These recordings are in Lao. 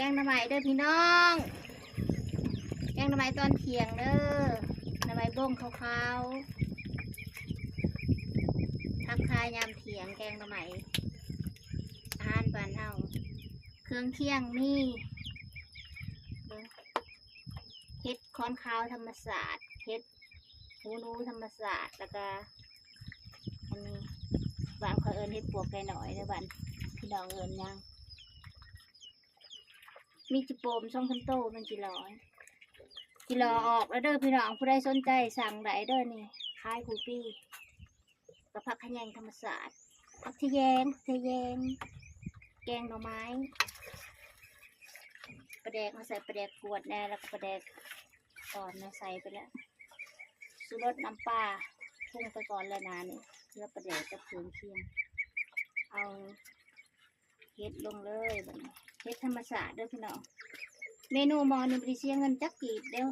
ກງໜໍ່ໄມ້ເດີພີ່ນ້ອງ ແກງໜໍ່ໄມ້ຕອນທ່ຽງເດີ ໜໍ່ໄມ້ບົງຂາວໆ ຜັກຄາຍາມທ່ຽງ ແກງໜໍ່ໄມ້ ອາຫານບ້ານເຮົາ ເຄື່ອງຄຽງມີ ເບິ່ງ ເຫັດຂອນຂາວທຳມະຊາດ ເຫັດຫູໜູທຳມະຊາດ ແລ້ວກະ ອັນນີ້ ບ້ານຂ້ອຍເອີ້ນເຫັດປວກໄກ່ນ້ອຍເດີ ບ້ານພີ່ນ້ອງເອີ້ນຫຍັງ? ມີຈິໂປມສອງສາມໂຕ ແມ່ນຈິຫຼໍ່ ຈິຫຼໍ່ອອກແລ້ວເດີພີ່ນ້ອງ ຜູ້ໃດສົນໃຈສັ່ງໄດ້ເດີ ນີ້ຂາຍຄູ່ປີ ກັບຜັກຂະແຍງທຳມະຊາດ ຜັກທະແຍງ ຜັກທະແຍງ ແກງໜໍ່ໄມ້ ປາແດກ ເຮົາໃສ່ປາແດກກວດແດ່ ແລ້ວກໍປາແດກອ່ອນນະ ໃສ່ໄປແລ້ວ ຊູລົດ ນ້ຳປາ ປຸງໄປກ່ອນແລ້ວນະ ນີ້ເຫຼືອປາແດກກັບເຄື່ອງຄຽງ ເອົາ ເຫັດລົງເລີຍບັດນີ້ ເຫັດທຳມະຊາດເດີພີ່ນ້ອງ ເມນູໝໍ້ນີ້ບໍ່ໄດ້ເສຍເງິນຈັກກີບເດີ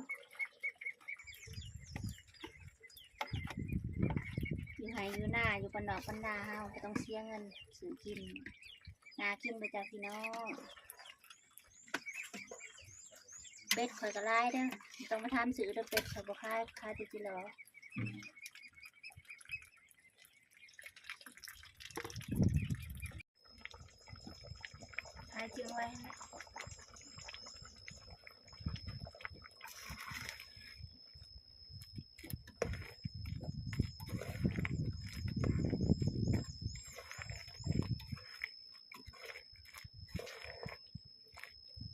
ຢູ່ໄຮ່ຢູ່ນາ ຢູ່ບ້ານນອກບ້ານນາເຮົາ ບໍ່ຕ້ອງເສຍເງິນຊື້ກິນ ໜ້າກິນບໍ່ຈ້າພີ່ນ້ອງ? ເປັດຂ້ອຍກໍຫຼາຍເດີ ບໍ່ຕ້ອງມາຖາມຊື້ເດີ ເປັດຂ້ອຍບໍ່ຂາຍ ຂາຍແຕ່ຈິຫຼໍ່. ຫາຍຈຶ່ງໄວ້ຫັ້ນ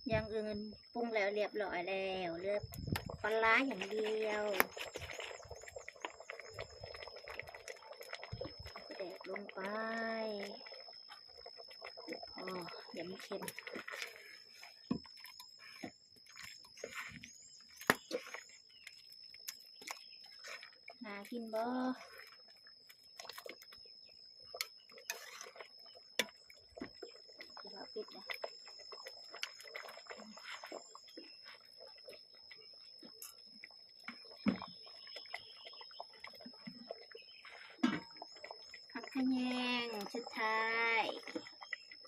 ແຫຼະ ຢ່າງອື່ນປຸງແລ້ວລຽບຮ້ອຍແລ້ວ ເຫຼືອປາຮ້າຢ່າງດຽວ ປາແດກລົງໄປ ພໍ ຢ່າມັນເຄັມ ໜ້າກິນບໍ່? ຊິວ່າປິດລະ ຜັກຂະແຍງສຸດທ້າຍ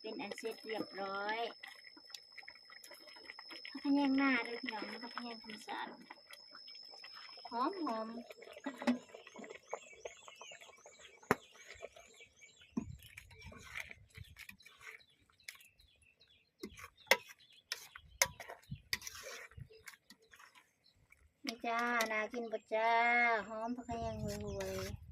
ເປັນອັນເສັດລຽບຮ້ອຍ ຜັກຂະແຍງນາເດີພີ່ນ້ອງ ຜັກຂະແຍງທຳມະຊາດ ຫອມໆ. ນີ້ຈ້າ ໜ້າກິນບໍ່ຈ້າ? ຫອມຜັກຂະແຍງຫວຍໆ.